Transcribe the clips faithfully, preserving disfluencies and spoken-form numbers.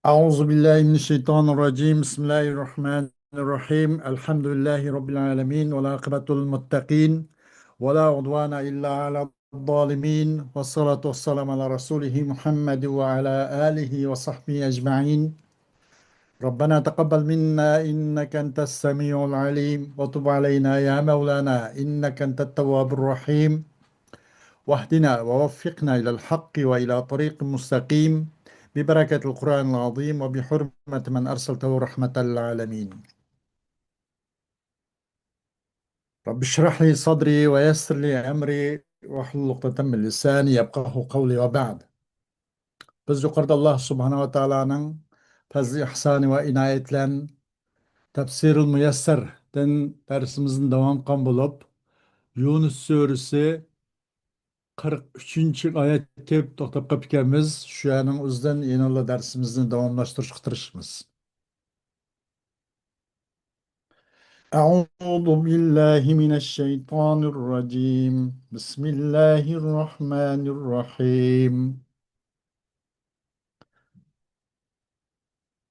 أعوذ بالله من الشيطان الرجيم. بسم الله الرحمن الرحيم. الحمد لله رب العالمين، والعاقبة للمتقين، ولا عدوان إلا على الظالمين، والصلاة والسلام على رسوله محمد وعلى آله وصحبه أجمعين. ربنا تقبل منا إنك أنت السميع العليم، وتب علينا يا مولانا إنك أنت التواب الرحيم، واهدنا ووفقنا إلى الحق وإلى طريق مستقيم، ببركة القرآن العظيم وبحرمة من أرسلته رحمة للعالمين. رب اشرح لي صدري ويسر لي أمري واحلل عقدة من لساني يفقهوا قولي وبعد. بىز يۇقىرىدا ئاللاھ سۇبھانەھۇ ۋە تائالانىڭ پەزلى ئىھسانى ۋە ئىنايەت بىلەن تەپسىرۇل مۇيەسسەردىن دەرسىمىزنى داۋام قىلغان بولۇپ، يۇنۇس سۈرىسى قىرىق ئۈچىنچى ئايەتكە كېلىپ توختاپ قاپتىكەنمىز. شۇ يەرنىڭ ئۆزىدىن يەنىلا دەرسىمىزنى داۋاملاشتۇرۇشقا تىرىشىمىز. أعوذ بالله من الشيطان الرجيم. بسم الله الرحمن الرحيم.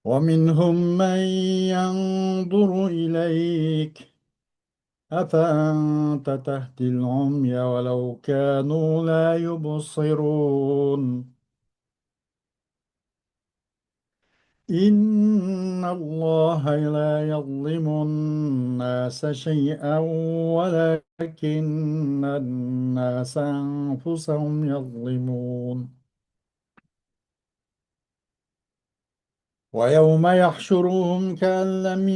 ومنهم من ينظر إليك أفأنت تهدي العمي ولو كانوا لا يبصرون. إن الله لا يظلم الناس شيئا ولكن الناس أنفسهم يظلمون. ويوم يحشرهم كأن لم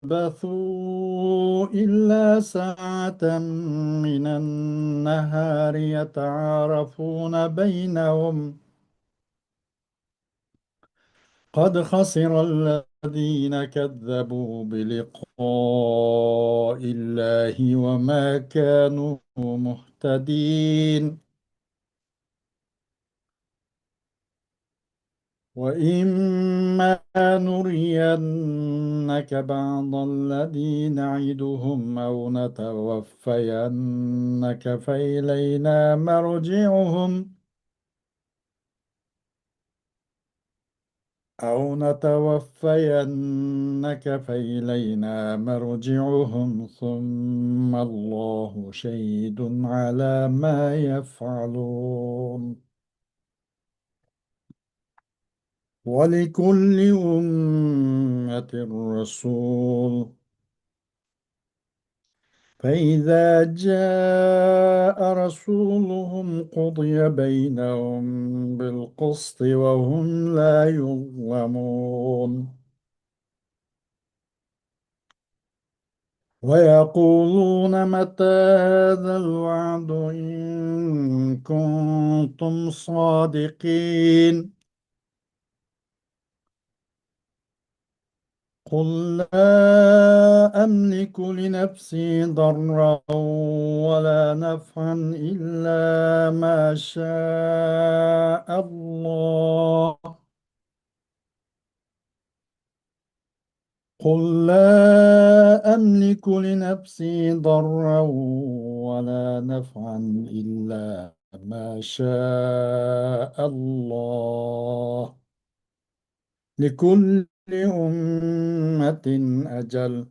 يلبثوا إلا ساعة من النهار يتعارفون بينهم قد خسر الذين كذبوا بلقاء الله وما كانوا مهتدين. وإما نرينك بعض الذي نعدهم أو نتوفينك فإلينا مرجعهم أو نتوفينك فإلينا مرجعهم ثم الله شهيد على ما يفعلون. ولكل أمة رسول فإذا جاء رسولهم قضي بينهم بالقسط وهم لا يظلمون. ويقولون متى هذا الوعد إن كنتم صادقين. قل لا أملك لنفسي ضرا ولا نفعا إلا ما شاء الله. قل لا أملك لنفسي ضرا ولا نفعا إلا ما شاء الله. لكل أمة أجل.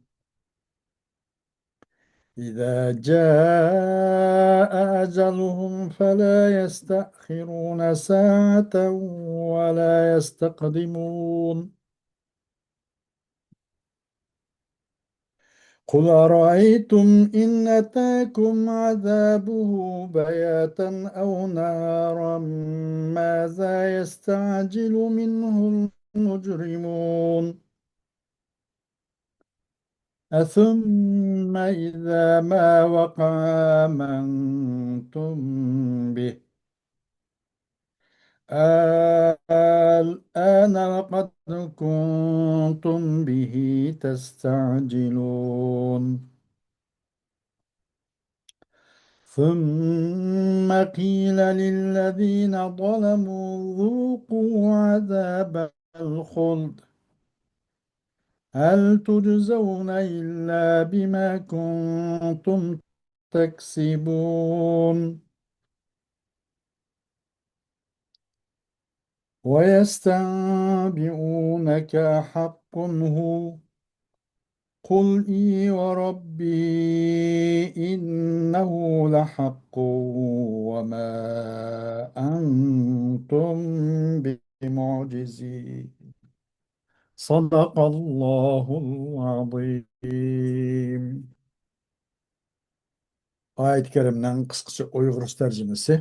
إذا جاء أجلهم فلا يستأخرون ساعة ولا يستقدمون. قل أرأيتم إن أتاكم عذابه بياتا أو نهارا ماذا يستعجل منه المجرمون. أثم إذا ما وقع آمنتم به الآن وقد كنتم به تستعجلون. ثم قيل للذين ظلموا ذوقوا عذاب الخلد هل تجزون إلا بما كنتم تكسبون. ويستنبئونك أحق هو، قل إي وربي إنه لحق وما أنتم بمعجزين. صدق الله العظيم. ئايەت كەرىمنىڭ قىسقىچە ئۇيغۇرچە تەرجىمىسى.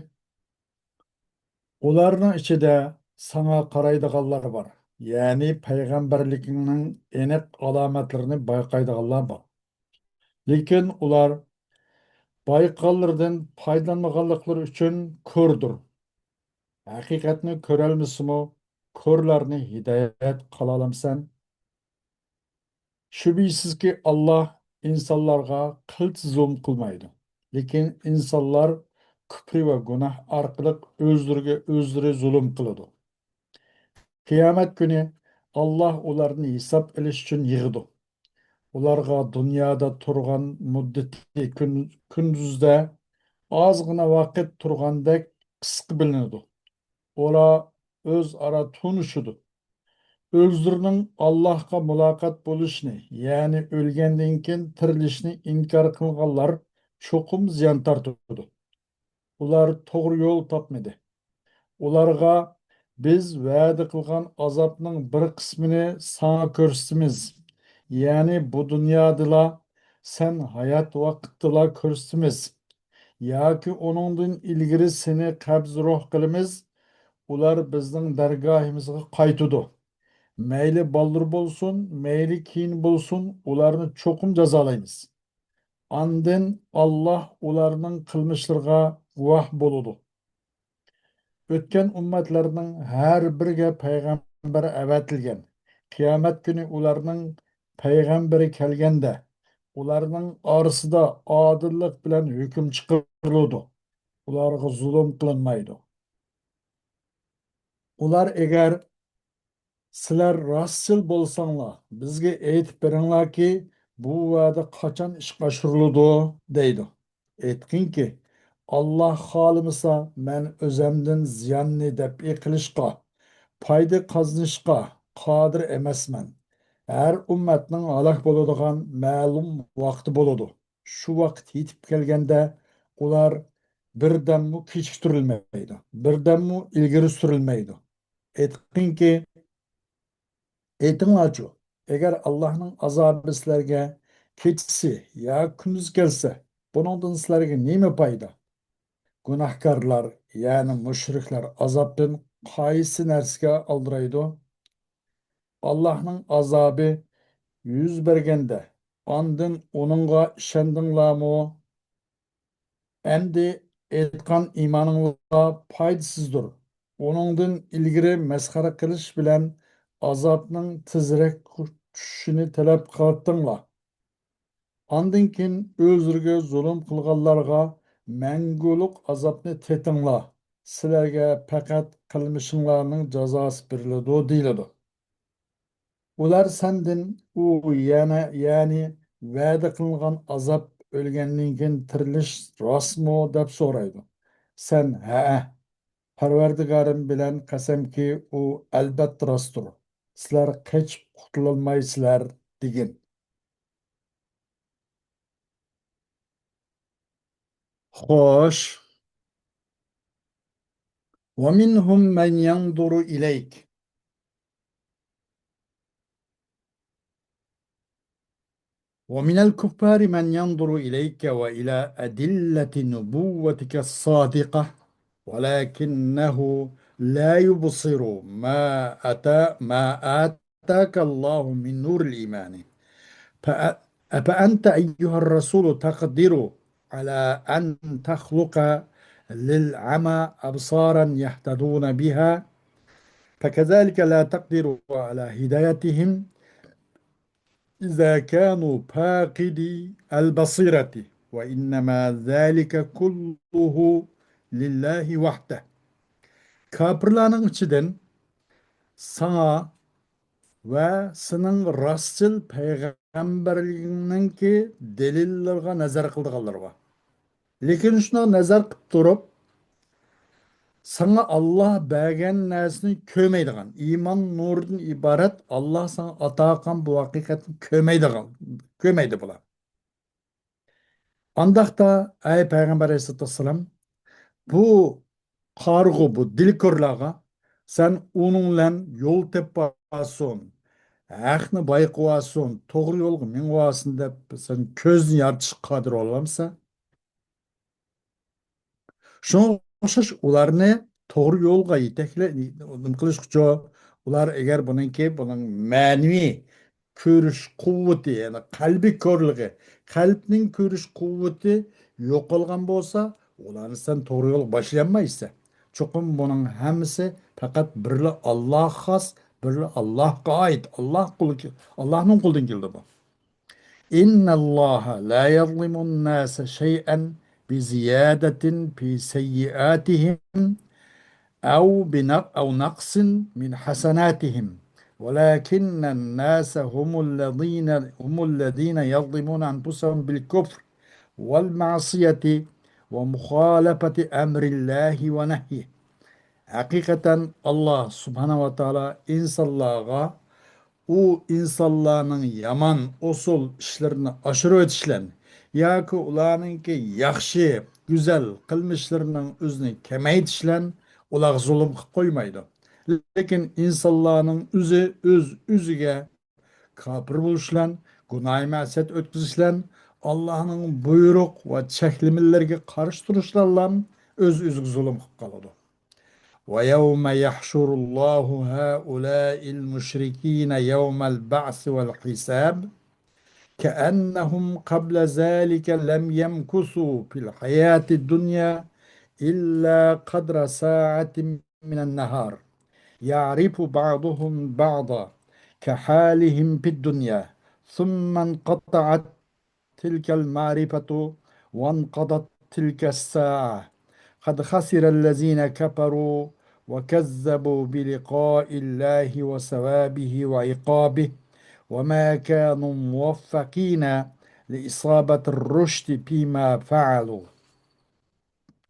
ئۇلارنىڭ ئىچىدە ساڭا قارايدىغانلار بار، يەنى پەيغەمبەرلىكىڭنىڭ ئېنىق ئالامەتلىرىنى بايقايدىغانلار بار. لېكىن ئۇلار بايقىغانلىرىدىن پايدىلانمىغانلىقلىرى ئۈچۈن كوردۇر. ھەقىقەتنى كۆرەلمىسىمۇ، كورلارنى ھىدايەت قىلالامسەن؟ شۈبھىسىزكى، ئاللاھ ئىنسانلارغا قىلچە زۇلۇم قىلمايدۇ. لېكىن ئىنسانلار كۈپرى ۋە گۇناھ ئارقىلىق ئۆزلىرىگە ئۆزلىرى زۇلۇم قىلىدۇ. قىيامەت كۈنى ئاللاھ ئۇلارنى ھېساب ئېلىش ئۈچۈن يىغىدۇ. ئۇلارغا دۇنيادا تۇرغان مۇددىتى كۈن-، كۈندۈزدە ئازغىنا ۋاقىت تۇرغاندەك قىسقا بىلىنىدۇ. ئۇلار ئۆزئارا تونۇشىدۇ. ئۆزلىرىنىڭ ئاللاھقا مۇلاقات بولۇشنى، يەنى ئۆلگەندىن كېيىن تىرىلىشنى ئىنكار قىلغانلار چوقۇم زىيان تارتىدۇ. ئۇلار توغرا يول تاپمىدى. ئۇلارغا، بىز ۋەدە قىلغان ئازابنىڭ بىر قىسمىنى ساڭا كۆرسىتىمىز، يەنى بۇ دۇنيادىلا، سەن ھايات ۋاقىتتىلا كۆرسىتىمىز، ياكى ئۇنىڭدىن ئىلگىرى سېنى قەبزى روھ قىلىمىز، ئۇلار بىزنىڭ دەرگاھىمىزغا قايتىدۇ. مەيلى بالدۇر بولسۇن، مەيلى كېيىن بولسۇن، ئۇلارنى چوقۇم جازالايمىز. ئاندىن ئاللاھ ئۇلارنىڭ قىلمىشلىرىغا گۇۋاھ بولىدۇ. ئۆتكەن ئۈممەتلەرنىڭ ھەر بىرىگە پەيغەمبەر ئەۋەتىلگەن. قىيامەت كۈنى ئۇلارنىڭ پەيغەمبىرى كەلگەندە، ئۇلارنىڭ ئارىسىدا ئادىللىق بىلەن ھۆكۈم چىقىرىلىدۇ. ئۇلارغا زۇلۇم قىلىنمايدۇ. ئۇلار ئەگەر، سىلەر راستچىل بولساڭلار، بىزگە ئېيتىپ بېرىڭلاركى، بۇ ۋەدە قاچان ئىشقا ئاشۇرۇلىدۇ؟ دەيدۇ. ئېيتقىنكى، ئاللاھ خالىمىسا، مەن ئۆزەمدىن زىياننى دەپئى قىلىشقا، پايدا قازىنىشقا قادىر ئەمەسمەن. ھەر ئۈممەتنىڭ ھالاك بولىدىغان مەلۇم ۋاقتى بولىدۇ. شۇ ۋاقىت يېتىپ كەلگەندە، ئۇلار بىردەممۇ كېچىكتۈرۈلمەيدۇ، بىردەممۇ ئىلگىرى سۈرۈلمەيدۇ. ئېيتقىنكى، ئېيتىڭلارچۇ، ئەگەر ئاللاھنىڭ ئازابى سىلەرگە كېچىسى يا كۈندۈز كەلسە، بۇنىڭدىن سىلەرگە نېمە پايدا؟ گۇناھكارلار، يەنى مۇشرىكلار ئازابتىن قايسى نەرسىگە ئالدىرايدۇ؟ ئاللاھنىڭ ئازابى يۈز بەرگەندە، ئاندىن ئۇنىڭغا ئىشەندىڭلارمۇ؟ ئەمدى ئېيتقان ئىمانىڭلار پايدىسىزدۇر. ئۇنىڭدىن ئىلگىرى مەسخىرە قىلىش بىلەن ئازابنىڭ تېزرەك چۈشۈشىنى تەلەپ قىلاتتىڭلار. ئاندىن كېيىن ئۆزلىرىگە زۇلۇم قىلغانلارغا مەڭگۈلۈك ئازابنى تېتىڭلار. سىلەرگە پەقەت قىلمىشىڭلارنىڭ جازاسى بېرىلىدۇ، دېيىلىدۇ. ئۇلار سەندىن ئۇ يەنە، يەنى ۋەدە قىلىنغان ئازاب، ئۆلگەندىن كېيىن تىرىلىش راستمۇ؟ دەپ سورايدۇ. سەن، ھەئە، پەرۋەردىگارىم بىلەن قەسەمكى، ئۇ ئەلبەتتە راستتۇر. سىلەر قېچىپ قۇتۇلالمايسىلەر، دېگىن. خوش. ومنهم من ينظر إليك. ومن الكفار من ينظر إليك وإلى أدلة نبوتك الصادقة، ولكنه لا يبصر ما أتى، ما آتى آتاك الله من نور الإيمان. فأ-، أفأنت أيها الرسول تقدر على أن تخلق للعمى أبصارا يهتدون بها؟ فكذلك لا تقدر على هدايتهم إذا كانوا فاقدي البصيرة، وإنما ذلك كله لله وحده. كاپىرلارنىڭ ئىچىدىن ساڭا ۋە سېنىڭ راستچىل پەيغەمبەرلىكىڭنىڭكى دەلىللىرىغا نەزەر قىلىدىغانلار بار. لېكىن شۇنداق نەزەر قىلىپ تۇرۇپ، ساڭا ئاللا بەرگەن نەرسىنى كۆرمەيدىغان، ئىمان نۇرىدىن ئىبارەت ئاللا ساڭا ئاتا قىلغان بۇ ھەقىقەتنى كۆرمەيدىغان، كۆرمەيدۇ بۇلار. ئانداقتا، ئەي پەيغەمبەر ئەلەيھىسسالاتۇ ۋەسسالام، بۇ قارىغۇ، بۇ دىلكۆرلەرگە سەن ئۇنىڭ بىلەن يول تېپىۋالسۇن، ھەقنى بايقىۋالسۇن، توغرا يولغا مېڭىۋالسۇن دەپ سەن كۆزنى يارىتىشقا قادىر بولالامسەن؟ شۇڭا ئوخشاش ئۇلارنى توغرا يولغا يېتەكلە-، نېمە قىلىشقىچۇ؟ ئۇلار ئەگەر بۇنىڭكى، بۇنىڭ مەنىۋى كۆرۈش قۇۋۋىتى، يەنى قەلبىي كورلۇقى، قەلبنىڭ كۆرۈش قۇۋۋىتى يوقالغان بولسا، ئۇلارنى سەن توغرا يولغا باشلىيالمايسەن. چوقۇم بۇنىڭ ھەممىسى پەقەت بىرلا ئاللاغا خاس، بىرلا ئاللاغا ئائىت، ئاللا قۇلى، ئاللانىڭ قولىدىن كېلىدۇ بۇ. إن الله لا يظلم الناس شيئا بزيادة في سيئاتهم أو بنق-، أو نقص من حسناتهم، ولكن الناس هم الذين، هم الذين يظلمون أنفسهم بالكفر والمعصية ومخالفة أمر الله ونهيه. ھەقىقەتەن، ئاللا سۇبھانەھۇ ۋە تائالا ئىنسانلارغا ئۇ ئىنسانلارنىڭ يامان ئوسال ئىشلىرىنى ئاشۇرۇۋېتىشلەن ياكى ئۇلارنىڭكى ياخشى، گۈزەل قىلمىشلىرىنىڭ ئۆزىنى كېمەيتىشلەن ئۇلارغا زۇلۇم قىلىپ قويمايدۇ. لېكىن ئىنسانلارنىڭ ئۆزى ئۆز-ئۆزىگە كاپىر بولۇشلان، گۇناھى مەسىيەت ئۆتكۈزۈشلەن، ئاللاھنىڭ بۇيرۇق ۋە چەكلىمىلىرىگە قارشى تۇرۇشلانلام ئۆز-ئۆزىگە زۇلۇم قىلىپ قالىدۇ. ويوم يحشر الله هؤلاء المشركين يوم البعث والحساب كأنهم قبل ذلك لم يمكثوا في الحياة الدنيا إلا قدر ساعة من النهار يعرف بعضهم بعضا كحالهم في الدنيا ثم انقطعت تلك المعرفة وانقضت تلك الساعة قد خسر الذين كفروا وكذبوا بلقاء الله وثوابه وعقابه وما كانوا موفقين لإصابة الرشد فيما فعلوا.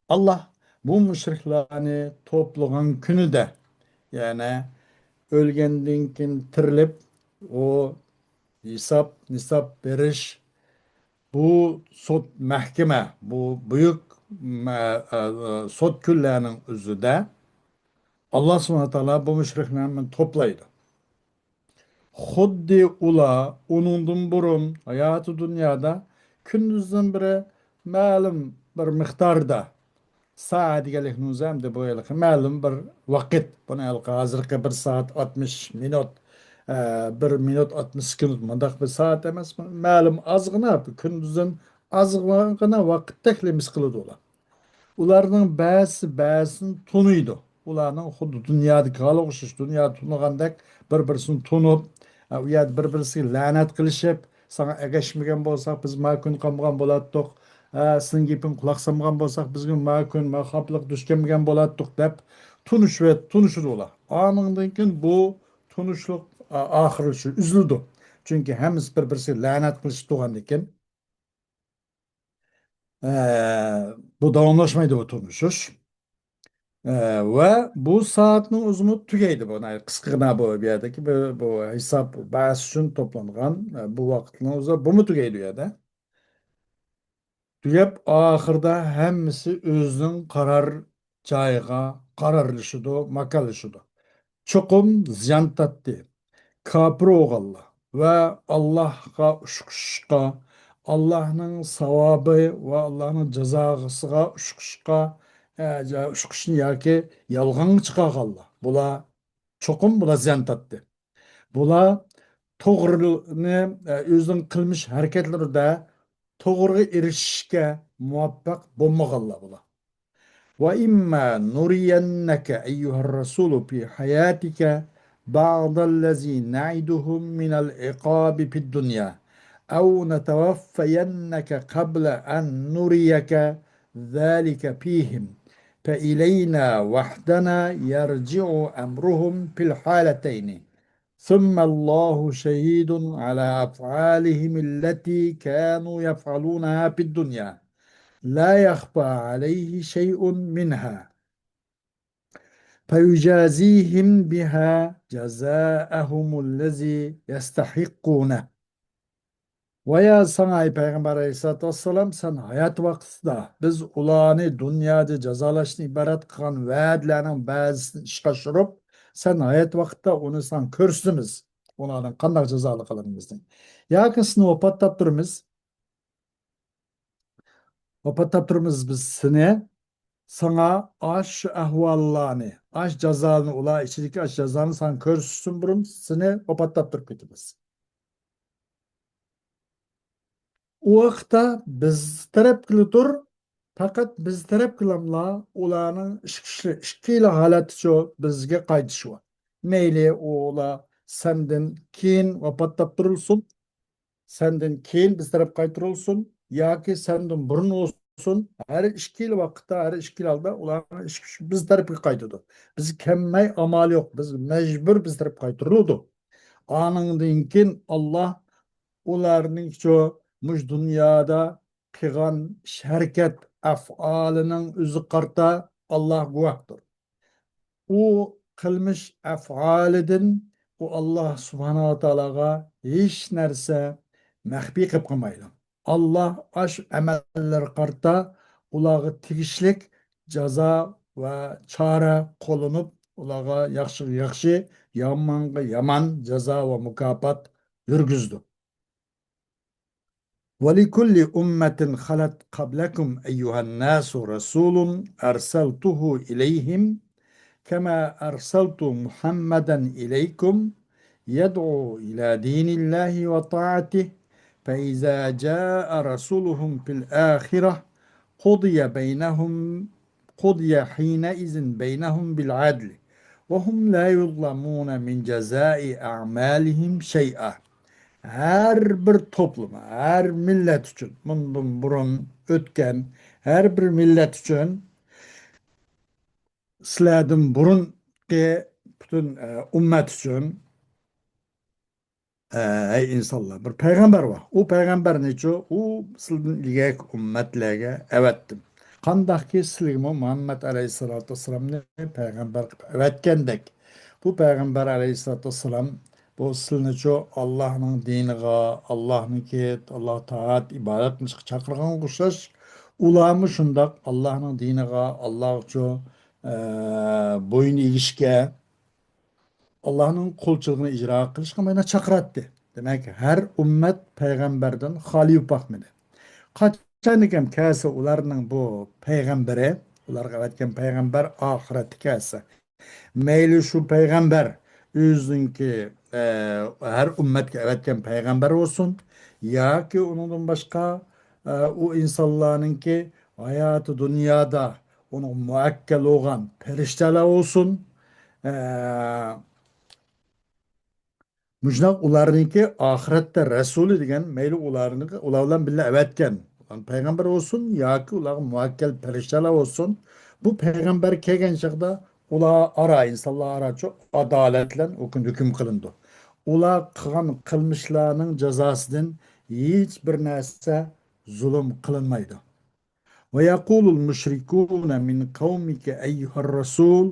ئاللا بۇ مۇشرىكلارنى توپلىغان كۈنىدە، يەنى ئۆلگەندىن كېيىن تىرىلىپ، ئۇ ھېساب-نىساب بېرىش، بۇ سوت مەھكىمە، بۇ بۈيۈك مە-، ئە، سوت كۈنلەرنىڭ ئۆزىدە ئاللا سۇبھانەھۇ ۋە تائالا بۇ مۇشرىكلارنى توپلايدۇ. خۇددى ئۇلار ئۇنىڭدىن بۇرۇن ھاياتى دۇنيادا كۈندۈزدىن بىرى مەلۇم بىر مىقداردا، سائە دېگەنلىكنىڭ ئۆزى ئەمدى بۇ ھېلىقى مەلۇم بىر ۋاقىت. بۇنى ھېلىقى ھازىرقى بىر سائەت ئاتمىش مىنۇت، ئە، بىر مىنۇت ئاتمىش سېكۇنت، مۇنداق بىر سائەت ئەمەس، مەلۇم ئازغىنا، كۈندۈزدىن ئازغىنا ۋاقىتتەك نېمىسى قىلىدۇ ئۇلار. ئۇلارنىڭ بەزىسى بەزىسىنى تونۇيدۇ. ئۇلارنىڭ خۇددى دۇنيادىكىگە ئوخشاش، دۇنيا تونۇغاندەك بىر-بىرسىنى تونۇپ، ئە، ئۇ يەردە بىر-بىرسىگە لەنەت قىلىشىپ، ساڭا ئەگەشمىگەن بولساق، بىز ما كۈن قالمىغان بولاتتۇق، ئە، سېنىڭ گېپىڭگە قۇلاق سالمىغان بولساق، بىزگە ما كۈن، ما خاپىلىققا دۇچ كەلمىگەن بولاتتۇق دەپ تونۇشۇۋەت-، تونۇشىدۇ ئۇلار. ئانىڭدىن كېيىن بۇ تونۇشلۇق، ئا-، ئاخىرلىشىدۇ، ئۈزۈلىدۇ. چۈنكى ھەممىسى بىر-بىرسىگە لەنەت قىلىشىپ تۇرغاندىكىن. ئە، بۇ داۋاملاشمايدۇ، بۇ تونۇشۇش. ئە، ۋە بۇ سائەتنىڭ ئۆزىمۇ تۈگەيدۇ، بۇ ناھايىتى قىسقىغىنا بۇ، بۇ يەردىكى بۇ، بۇ ھېساب بەس ئۈچۈن توپلانغان، ئە، بۇ ۋاقىتنىڭ ئۆزى بۇمۇ تۈگەيدۇ ئۇ يەردە. تۈگەپ، ئاخىرىدا ھەممىسى ئۆزىنىڭ قارار جايىغا قارارلىشىدۇ، ماكانلىشىدۇ. چوقۇم زىيان تارتتى. كاپىر بولغانلار ۋە ئاللاھقا ئۇشقۇشۇشقا، ئاللاھنىڭ ساۋابى ۋە ئاللاھنىڭ جازاسىغا ئۇشقۇشقا، ئە، جا-، ئۇشقۇشنى ياكى يالغانغا چىقارغانلار. بۇلار چوقۇم بۇلار زىيان تارتتى. بۇلار توغرىنى، ئە، ئۆزىنىڭ قىلمىش ھەرىكەتلىرىدە توغرىغا ئېرىشىشكە مۇۋەپپەق بولمىغانلار بۇلار. وإما نرينك أيها الرسول في حياتك بعض الذي نعدهم من العقاب في الدنيا أو نتوفينك قبل أن نريك ذلك فيهم فإلينا وحدنا يرجع أمرهم في الحالتين ثم الله شهيد على أفعالهم التي كانوا يفعلونها في الدنيا لا يخفى عليه شيء منها. فيجازيهم بها جزاءهم الذي يستحقونه. ۋايا ساڭا، ئەي پەيغەمبەر ئەلەيھىسسالاتۇ ۋەسسالام، سەن ھايات ۋاقتىدا بىز ئۇلارنى دۇنيادا جازالاشتىن ئىبارەت قىلغان ۋەدىلەرنىڭ بەزىسىنى ئىشقا ئاشۇرۇپ، سەن ھايات ۋاقىتتا ئۇنى ساڭا كۆرسىتىمىز. ئۇلارنىڭ قانداق جازالىقلىرىمىزنى. ياكى سېنى ۋاپات تاپتۇرىمىز. ۋاپات تاپتۇرىمىز بىز سېنى. ساڭا ئاشۇ ئەھۋاللارنى، ئاشۇ جازالارنى، ئۇلار ئىچىدىكى ئاشۇ جازانى ساڭا كۆرسىتىشتىن بۇرۇن سېنى ۋاپات تاپتۇرۇپ كېتىمىز. ئۇ ۋاقىتتا بىز تەرەپكىلا تۇر، پەقەت بىز تەرەپكىلاملا ئۇلارنىڭ ئىككى، ئىككىلا ھالەتتىچۇ بىزگە قايتىشى بار. مەيلى ئۇلار سەندىن كېيىن ۋاپات تاپتۇرۇلسۇن، سەندىن كېيىن بىز تەرەپ قايتۇرۇلسۇن ياكى سەندىن بۇرۇن بولسۇن، ھەر ئىككىلا ۋاقىتتا، ھەر ئىككىلا ھالدا ئۇلارنىڭ ئىش كۈچى بىز تەرەپكە قايتىدۇ. بىز كەلمەي ئامال يوق، بىز مەجبۇر بىز تەرەپ قايتۇرۇلىدۇ. ئانىڭدىن كېيىن ئاللا ئۇلارنىڭ شۇ مۇشۇ دۇنيادا قىلغان ئىش ھەرىكەت ئەفئالىنىڭ ئۆزى قارىتا ئاللا گۇۋاھتۇر. ئۇ قىلمىش ئەفئالىدىن ئۇ ئاللا سۇبھانەھۇ ۋە تائالاغا ھېچ نەرسە مەخپىي قىلىپ قالمايدۇ. ئاللا ئاشۇ ئەمەللەرگە قارىتا ئۇلارغا تېگىشلىك جازا ۋە چارە قوللىنىپ، ئۇلارغا ياخشىغا ياخشى، يامانغا يامان جازا ۋە مۇكاپات يۈرگۈزىدۇ. ولكل أمة خلت قبلكم أيها الناس رسول أرسلته إليهم كما أرسلت محمدا إليكم يدعو إلى دين الله وطاعته فإذا جاء رسولهم في الآخرة قضي بينهم قضي حينئذ بينهم بالعدل وهم لا يظلمون من جزاء أعمالهم شيئا. ھەر بىر توپلۇم، ھەر مىللەت ئۈچۈن، مۇندىن بۇرۇن ئۆتكەن ھەر بىر مىللەت ئۈچۈن، سىلەردىن بۇرۇنقى پۈتۈن، ئە، ئۈممەت ئۈچۈن، ئەي ئىنسانلار، بىر پەيغەمبەر بار. ئۇ پەيغەمبەرنىچۇ، ئۇ سىلىدىن ئىلگەركى ئۈممەتلەرگە ئەۋەتتىم. قانداقكى سىلىگىمۇ مۇھەممەد ئەلەيھىسسالاتۇ ۋەسسالامنى پەيغەمبەر قىلىپ ئەۋەتكەندەك، بۇ پەيغەمبەر ئەلەيھىسسالاتۇ ۋەسسالام بۇ سىلىنىچۇ ئاللاھنىڭ دىنىغا، ئاللاھنىڭكى، ئاللاھ تائات ئىبادەتنى چاقىرغانغا ئوخشاش، ئۇلارمۇ شۇنداق ئاللاھنىڭ دىنىغا، ئاللاھچۇ، ئە، بويۇن ئېگىشكە، ئاللاھنىڭ قۇلچىلىقىنى ئىجرا قىلىشقا مانا چاقىراتتى. دېمەك، ھەر ئۈممەت پەيغەمبەردىن خالىي بولۇپ باقمىدى. قاچانكى كەلسە ئۇلارنىڭ بۇ پەيغەمبىرى، ئۇلارغا ئەۋەتكەن پەيغەمبەر ئاخىرەتتە كەلسە، مەيلى شۇ پەيغەمبەر ئۆزىنىڭكى، ئە، ھەر ئۈممەتكە ئەۋەتكەن پەيغەمبەر بولسۇن ياكى ئۇنىڭدىن باشقا، ئە، ئۇ ئىنسانلارنىڭكى ھاياتى دۇنيادا ئۇنىڭغا مۇئەككەل بولغان پەرىشتەلەر بولسۇن، ئە، مۇشۇنداق ئۇلارنىڭكى ئاخىرەتتە رەسۇلى دېگەن، مەيلى ئۇلارنى، ئۇلار بىلەن بىللە ئەۋەتكەن پەيغەمبەر بولسۇن ياكى ئۇلارغا مۇئەككەل پەرىشتەلەر بولسۇن، بۇ پەيغەمبەر كەلگەن چاغدا ئۇلار ئارا، ئىنسانلار ئارا چوق ئادالەت بىلەن ھۆكۈم، ھۆكۈم قىلىنىدۇ. ئۇلار قىلغان قىلمىشلارنىڭ جازاسىدىن ھېچ بىر نەرسە زۇلۇم قىلىنمايدۇ. ويقول المشركون من قومك أيها الرسول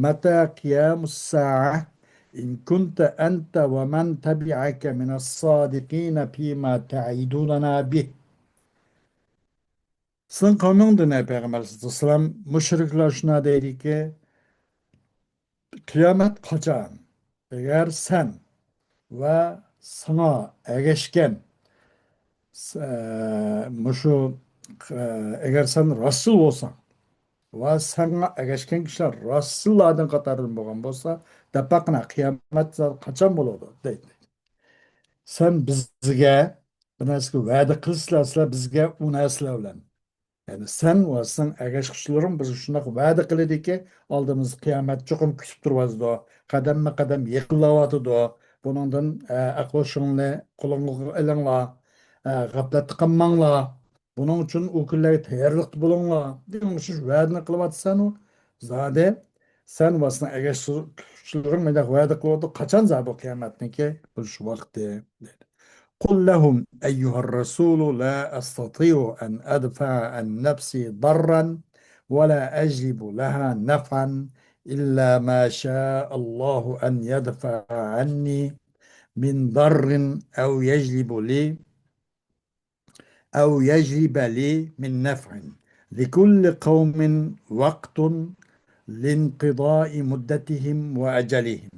متى قيام الساعة إن كنت أنت ومن تبعك من الصادقين فيما تعدنا به. سېنىڭ قەۋمىڭدىن، ئەي پەيغەمبەر ئەلەيھىسسالام، مۇشرىكلار شۇنداق دەيدىكى، قىيامەت قاچان؟ ئەگەر سەن ۋە ساڭا ئەگەشكەن، س-، ئە، مۇشۇ، ئە، ئەگەر سەن رەسۇل بولساڭ ۋە ساڭا ئەگەشكەن كىشىلەر رەسۇللاردىن قاتارىدىن بولغان بولسا، دەپ باققىنا، قىيامەت قاچان بولىدۇ؟ دەيدۇ. سەن بىزگە بىر نەرسىگە ۋەدە قىلسىلا، سىلەر بىزگە ئۇ نەرسىلەر بىلەن. يەنى سەن ۋە سېنىڭ ئەگەشكۈچىلىرىڭ بىزگە شۇنداق ۋەدە قىلىدىكى، ئالدىمىزدا قىيامەت چوقۇم كۈتۈپ تۇرۇۋاتىدۇ، قەدەممۇ قەدەم يېقىنلاۋاتىدۇ. بۇنىڭدىن، ئە، ئەقلى ھوشۇڭلارنى قولۇڭلارغا ئېلىڭلار، ئە، غەپلەتتە قالماڭلار. بۇنىڭ ئۈچۈن ئۇ كۈنلەرگە تەييارلىقتا بولۇڭلار، دېگەن ئوخشاش ۋەدىنى قىلىۋاتىسەنۇ زادى. سەن ۋە سېنىڭ ئەگەشكۈچىلىرىڭ مۇنداق ۋەدە قىلىۋاتىدۇ، قاچان زادى بۇ قىيامەتنىڭكى بولۇش ۋاقتى؟ دەيدۇ. قل لهم أيها الرسول لا أستطيع أن أدفع عن نفسي ضرا ولا أجلب لها نفعا إلا ما شاء الله أن يدفع عني من ضر أو يجلب لي أو يجلب لي من نفع. لكل قوم وقت لانقضاء مدتهم وأجلهم.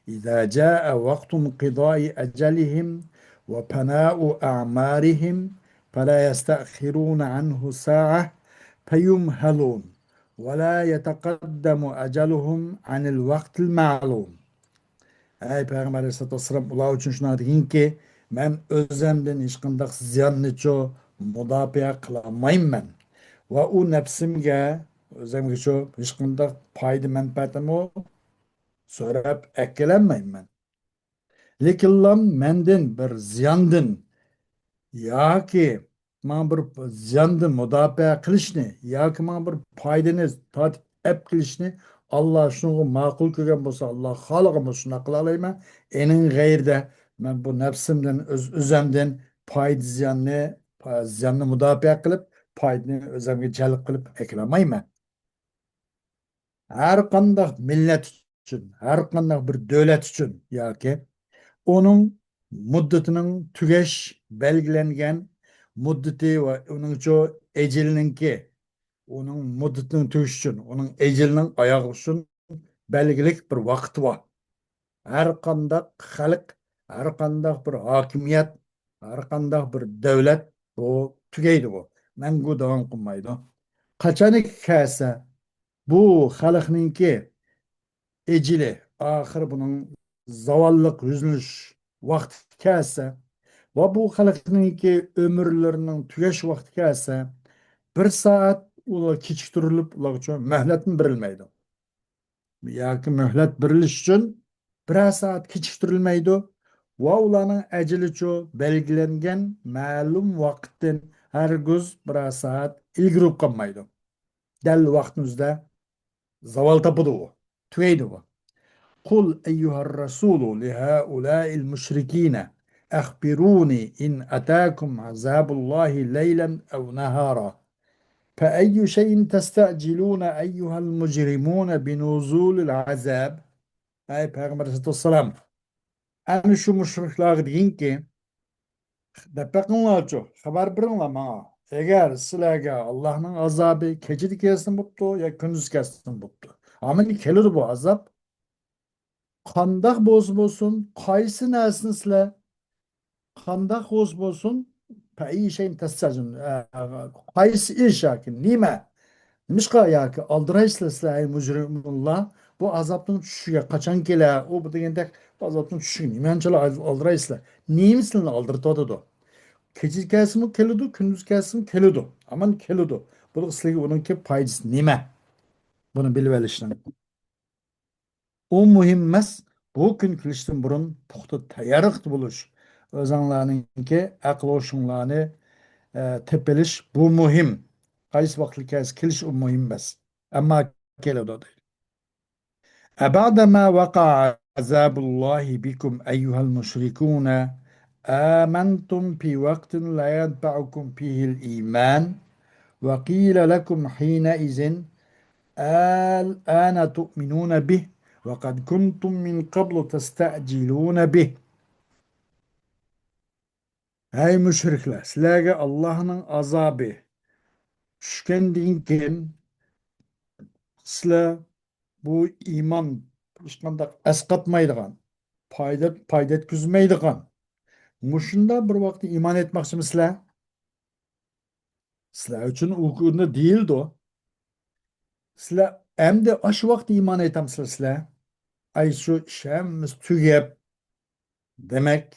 إذا جاء وقت انقضاء أجلهم وفناء أعمارهم فلا يستأخرون عنه ساعة فيمهلون ولا يتقدم أجلهم عن الوقت المعلوم. ئەي پەيغەمبەر ئەلەيھىسسالاتۇ ۋەسسالام، ئۇلار ئۈچۈن شۇنداق دېگىنكى، مەن ئۆزەمدىن ھېچقانداق زىياننىچۇ مۇداپىئە قىلالمايمەن. ۋە ئۇ نەپسىمگە، ئۆزەمگىچۇ ھېچقانداق پايدا مەنپەئەتنىمۇ سۆرەپ ئەكېلەلمەيمەن. لېكىنلا مەندىن بىر زىياندىن ياكى ماڭا بىر زىياندىن مۇداپىئە قىلىشنى ياكى ماڭا بىر پايدىنى تارتىپ ئەپ كېلىشنى ئاللا شۇنىڭغا ماقۇل كۆرگەن بولسا، ئاللا خالىغان بولسا شۇنداق قىلالايمەن. ئېنىڭ غەيرىدە مەن بۇ نەپسىمدىن، ئۆز-، ئۆزەمدىن پايدا زىياننى، پا-، زىياننى مۇداپىئە قىلىپ، پايدىنى ئۆزەمگە جەلپ قىلىپ ئەكىلەلمەيمەن. ھەر قانداق مىللەت ئۈچۈن، ھەر قانداق بىر دۆلەت ئۈچۈن ياكى ئۇنىڭ مۇددىتىنىڭ تۈگەش بەلگىلەنگەن مۇددىتى ۋە ئۇنىڭچۇ ئەجىلىنىڭكى، ئۇنىڭ مۇددىتىنىڭ تۈگىشى ئۈچۈن، ئۇنىڭ ئەجىلىنىڭ ئاياغى ئۈچۈن بەلگىلىك بىر ۋاقتى بار. ھەر قانداق خەلق، ھەر قانداق بىر ھاكىمىيەت، ھەر قانداق بىر دۆلەت بۇ تۈگەيدۇ بۇ. مەڭگۈ داۋام قىلمايدۇ. قاچانكى كەلسە، بۇ خەلقنىڭكى ئەجىلى، ئاخىرى بۇنىڭ زاۋاللىق يۈزلىنىش ۋاقتى كەلسە ۋە بۇ خەلقنىڭكى ئۆمۈرلىرىنىڭ تۈگەش ۋاقتى كەلسە، بىر سائەت ئۇلار كېچىكتۈرۈلۈپ، ئۇلارغىچۇ مۆھلەتمۇ بېرىلمەيدۇ. ياكى مۆھلەت بېرىلىش ئۈچۈن بىرەر سائەت كېچىكتۈرۈلمەيدۇ ۋە ئۇلارنىڭ ئەجىلىچۇ بەلگىلەنگەن مەلۇم ۋاقىتتىن ھەرگىز بىرەر سائەت ئىلگىرى بولۇپ قالمايدۇ. دەل ۋاقتىنىڭ ئۆزىدە زاۋال تاپىدۇ ئۇ، تۈگەيدۇ ئۇ. قل أيها الرسول لهؤلاء المشركين أخبروني إن أتاكم عذاب الله ليلا أو نهارا فأي شيء تستعجلون أيها المجرمون بنزول العذاب. ئەي پەيغەمبەر ئەلەيھىسسالام، ئەنە شۇ مۇشرىكلارغا دېگىنكى، دەپ بېقىڭلارچۇ، خەۋەر بېرىڭلار ماڭا. ئەگەر سىلەرگە ئاللاھنىڭ ئازابى كېچىدە كەلسىمۇ بوپتۇ يا كۈندۈز كەلسىمۇ بوپتۇ. ئەمما كېلىدۇ بۇ ئازاب. قانداق بولسا بولسۇن، قايسى نەرسىنى سىلەر، قانداق بولسا بولسۇن، فأي شيء تستعجلون، ئە، قايسى ئىش ياكى نېمە؟ نېمىشقا ياكى ئالدىرايسىلەر سىلەر، ئەي مۇجرىملار؟ بۇ ئازابنىڭ چۈشۈشىگە قاچان كېلەر؟ ئۇ بۇ دېگەندەك ئازابنىڭ چۈشۈشىگە نېمە ئانچىلا ئالدىرايسىلەر؟ نېمە سىلەرنى ئالدىرىتىۋاتىدۇ؟ كېچە كەلسىمۇ كېلىدۇ، كۈندۈز كەلسىمۇ كېلىدۇ. ھامان كېلىدۇ. بۇ سىلەرگە ئۇنىڭكى پايدىسى نېمە؟ بۇنى بىلىۋېلىشنىڭ. ئۇ مۇھىم ئەمەس. بۇ كۈن كېلىشتىن بۇرۇن پۇختا تەييارلىقتا بولۇش، ئۆزۈڭلارنىڭكى ئەقىل ھوشۇڭلارنى، ئە، تېپىۋېلىش، بۇ مۇھىم. قايسى ۋاقىتتا كەلسە كېلىش ئۇ مۇھىم ئەمەس. ئەمما كېلىدۇ دەيدۇ. أبعدما وقع عذاب الله بكم أيها المشركون آمنتم في وقت لا ينفعكم فيه الإيمان وقيل لكم حينئذ الآن تؤمنون به وقد كنتم من قبل تستعجلون به. ھەي مۇشرىكلار، سىلەرگە ئاللاھنىڭ ئازابى چۈشكەندىن كېيىن، سىلەر بۇ ئىمان ھېچقانداق ئەسقاتمايدىغان، پايدا، پايدا يەتكۈزمەيدىغان، مۇشۇنداق بىر ۋاقىتتا ئىمان ئېيتماقچىمۇسىلەر؟ سىلەر ئۈچۈن ئۇ كۈندە دېيىلىدۇ. سىلەر ئەمدى ئاشۇ ۋاقىتتا ئىمان ئېيتامسىلەر سىلەر؟ ئاي، شۇ ئىش ھەممىسى تۈگەپ، دېمەك،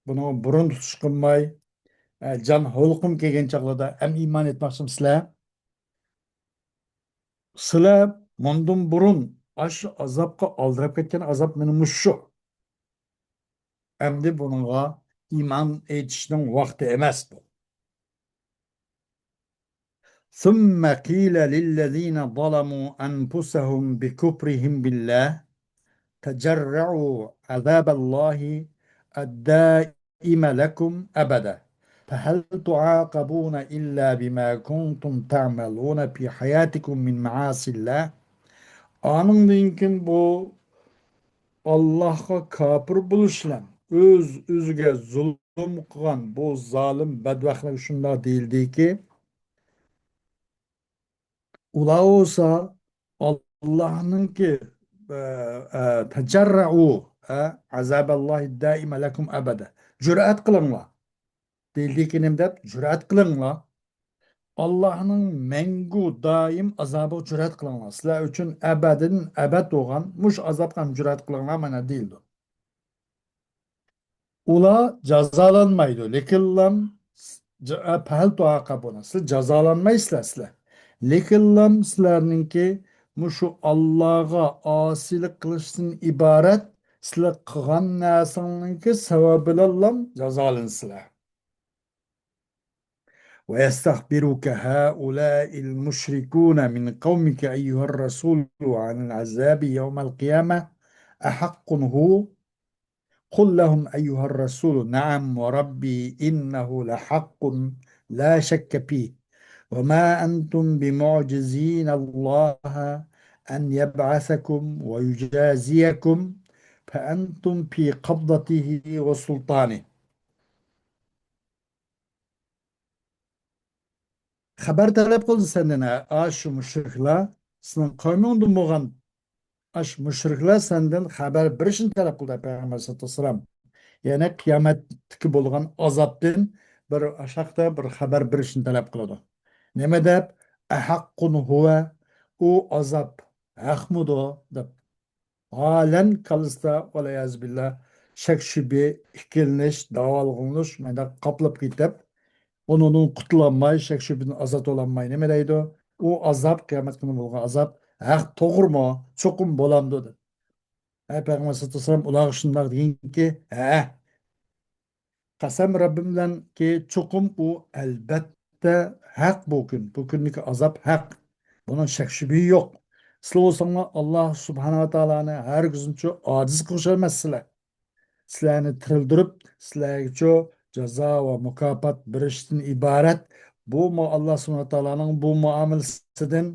بۇنىڭغا بۇرۇن تۇتۇش قىلماي، ئە، جان ھالقۇم كەلگەن چاغلاردا ئەمدى ئىمان ئېيتماقچىمۇسىلەر؟ سىلەر مۇندىن بۇرۇن ئاشۇ ئازابقا ئالدىراپ كەتكەن ئازاب مانا مۇشۇ. ئەمدى بۇنىڭغا ئىمان ئېيتىشنىڭ ۋاقتى ئەمەس بۇ. ثم قيل للذين ظلموا أنفسهم بكفرهم بالله تجرعوا عذاب الله الدائم لكم أبدا فهل تعاقبون إلا بما كنتم تعملون في حياتكم من معاصي الله ئانىڭدىن كېيىن بۇ ئاللاھقا كاپىر بولۇش بىلەن ئۆز-ئۆزىگە زۇلۇم قىلغان بۇ زالىم بەدبەختلەرگە شۇنداق دېيىلدىكى، ئۇلار بولسا ئاللاھنىڭكى، ئە، ئە، تەجەررەئۇ، ئە، ئەزابەللاھى دائىمە لەكۇم ئەبەدە. جۈرئەت قىلىڭلار. دېيىلدىكى نېمە دەپ؟ جۈرئەت قىلىڭلار. ئاللاھنىڭ مەڭگۈ دائىم ئازابىغا جۈرئەت قىلىڭلار. سىلەر ئۈچۈن ئەبەدىن ئەبەد بولغان مۇشۇ ئازابقا ھەم جۈرئەت قىلىڭلار، مانا دېيىلدى. ئۇلار جازالانمايدۇ. لېكىنلام ج-، ئە، پەھەل تۇئاقا بۇنا. سىلەر جازالانمايسىلەر سىلەر. لېكىنلام سىلەرنىڭكى مۇشۇ ئاللاغا ئاسىيلىق قىلىشتىن ئىبارەت سىلەر قىلغان نەرسىڭنىڭكى سەۋەبى بىلەنلام جازالىنىسىلەر. ويستخبرك هؤلاء المشركون من قومك أيها الرسول عن العذاب يوم القيامة أحق هو؟ قل لهم أيها الرسول نعم وربي إنه لحق لا شك فيه وما أنتم بمعجزين الله أن يبعثكم ويجازيكم فأنتم في قبضته وسلطانه. خەۋەر تەلەپ قىلدى سەندىن، ئا، ئاشۇ مۇشرىكلار، سېنىڭ قەۋمىڭدىن بولغان ئاشۇ مۇشرىكلار سەندىن خەۋەر بېرىشنى تەلەپ قىلدى، پەيغەمبەر سەللەللاھۇ ئەلەيھى ۋەسەللەم. يەنى قىيامەتتىكى بولغان ئازابتىن بىر ئاشاقتا بىر خەۋەر بېرىشنى تەلەپ قىلىدۇ. نېمە دەپ؟ ئەھەققۇن ھۇۋە، ئۇ ئازاب ھەقمىدۇ دەپ. ھالەن كاللىسىدا، ۋەلئىيازۇ بىللا، شەك-شۈبھە، ئىككىلىنىش، داۋالغۇلىنىش مۇنداق قاپلاپ كېتىپ، ئۇنىڭدىن قۇتۇلالماي، شەك-شۈبھىدىن ئازاد بولالماي، نېمە دەيدۇ؟ ئۇ ئازاب، قىيامەت كۈنى بولغان ئازاب ھەق، توغرىمۇ؟ چوقۇم بولامدۇ؟ دېدى. ھە، پەيغەمبەر سەللەللاھۇ ئەلەيھى ۋەسەللەم ئۇلارغا شۇنداق دېگىنكى، ھە، قەسەم رەببىم بىلەنكى، چوقۇم ئۇ ئەلبەتتە ھەق بۇ كۈن. بۇ كۈندىكى ئازاب ھەق. بۇنىڭ شەك-شۈبھىسى يوق. سىلەر بولساڭلار ئاللا سۇبھانەھۇ ۋە تائالانى ھەرگىزمۇچۇ ئاجىز قىلغۇچى ئەمەسسىلەر. سىلەرنى تىرىلدۈرۈپ، سىلەرگىچۇ جازا ۋە مۇكاپات بېرىشتىن ئىبارەت. بۇمۇ ئاللا سۇبھانەھۇ ۋە تائالانىڭ بۇ مۇئامىلىسىدىن،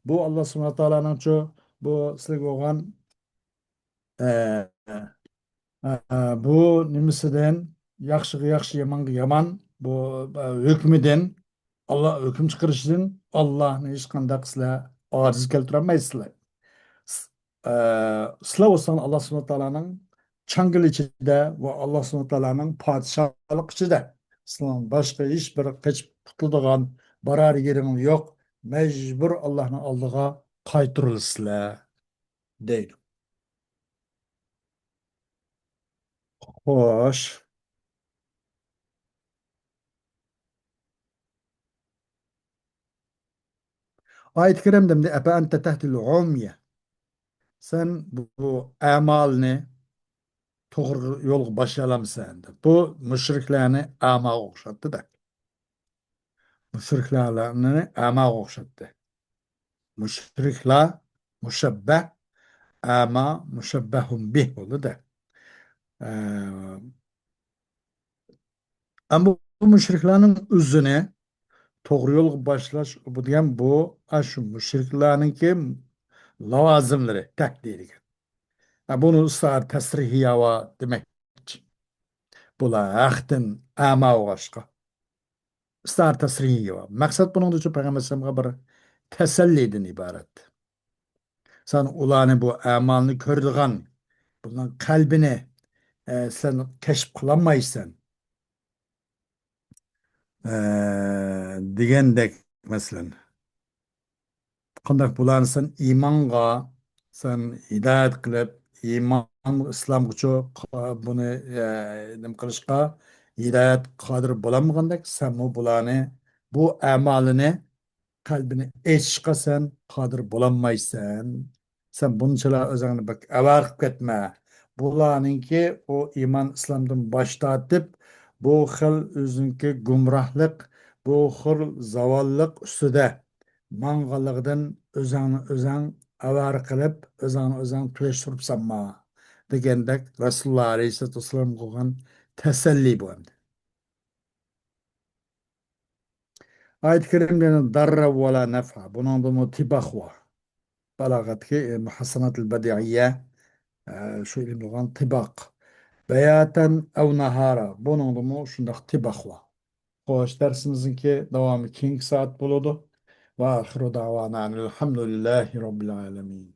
بۇ ئاللا سۇبھانەھۇ ۋە تائالانىڭچۇ بۇ سىلەرگە بولغان ئە، ئە، بۇ نېمىسىدىن، ياخشىغا ياخشى، يامانغا يامان، بۇ، ئە، ھۆكمىدىن، ئاللا ھۆكۈم چىقىرىشىدىن ئاللانى ھېچقانداق سىلەر ئاجىز كەلتۈرەلمەيسىلەر. س-، ئە، سىلەر بولساڭلار ئاللا سۇبھانەھۇ ۋە تائالانىڭ چاڭگىلى ئىچىدە ۋە ئاللا سۇبھانەھۇ ۋە تائالانىڭ پادىشاھلىقى ئىچىدە. سىلەرنىڭ باشقا ھېچبىر قېچىپ قۇتۇلىدىغان بارار يېرىڭلار يوق. مەجبۇر ئاللانىڭ ئالدىغا قايتۇرۇلىسىلەر. دەيدۇ. خوش. ئايەت كەرىمدە ئەپە ئەنتە تەھدىل ئۇميە. سەن بۇ ئەمالنى توغرا يولغا باشلىيالامسەن دەپ. بۇ مۇشرىكلارنى ئەماغا ئوخشاتتى-دە. مۇشرىكلارنى ئەماغا ئوخشاتتى. مۇشرىكلار مۇشەببەھ، ئەما مۇشەببەھۇن بىھ بولدى-دە. ئە، ئەمما بۇ مۇشرىكلارنىڭ ئۆزىنى توغرا يولغا باشلاش، بۇ دېگەن بۇ، ئاشۇ مۇشرىكلارنىڭكى لاۋازىملىرى، تەھدىتى دېگەن. ئە، بۇنى ئىستىئارە تەسرىھىيە ۋە دېمەكچى. بۇلار ھەقتىن ئەما بولغاچقا. ئىستىئارە تەسرىھىيە ۋە مەقسەت بۇنىڭدىچۇ پەيغەمبەر ئەلەيھىسسالامغا بىر تەسەللىدىن ئىبارەت. سەن ئۇلارنى بۇ ئەمالنى كۆرىدىغان، بۇنىڭ قەلبىنى، ئە، سەن كەشىپ قىلالمايسەن. ئە، دېگەندەك، مەسىلەن، قانداق بۇلارنى سەن ئىمانغا، سەن ھىدايەت قىلىپ، ئىمان، ئىسلامغىچۇ، بۇنى، ئە، نېمە قىلىشقا ھىدايەت قادىر بولالمىغاندەك، سەنمۇ بۇلارنى، بۇ ئەمالىنى قەلبىنى ئېچىشقا سەن قادىر بولالمايسەن. سەن بۇنچىلا ئۆزۈڭنى بەك ئاۋارە قىلىپ كەتمە. بۇلارنىڭكى ئۇ ئىمان ئىسلامدىن باش تارتىپ، بۇ خىل ئۆزىنىڭكى گۇمراھلىق، بۇ خىل زاۋاللىق ئۈستىدە ماڭغانلىقىدىن ئۆزۈڭنى ئۆزۈڭ ئاۋارە قىلىپ، ئۆزۈڭنى ئۆزۈڭ تۈگەشتۈرۈپ سالما، دېگەندەك رەسۇلۇللا ئەلەيھىسسالاتۇ ۋەسسالام قىلغان تەسەللى بۇ ئەمدى. ئايەت كەرىمدە داررا ۋالا نەفئا. بۇنىڭدىمۇ تىباق بار. بالاغەتتىكى، ئە، مۇھەسسەناتىل بەدىئىيە، ئە، شۇ ئىلىم بولغان تىباق. بەياتەن ئەۋ ناھارا. بۇنىڭدىمۇ شۇنداق تىباق بار. خوش، دەرسىمىزنىڭكى داۋامى كېيىنكى سائەت بولىدۇ. ۋە ئاخىرۇ داۋانا ئەنىل ھەمدۇلىللاھى رەببىل ئالەمىن.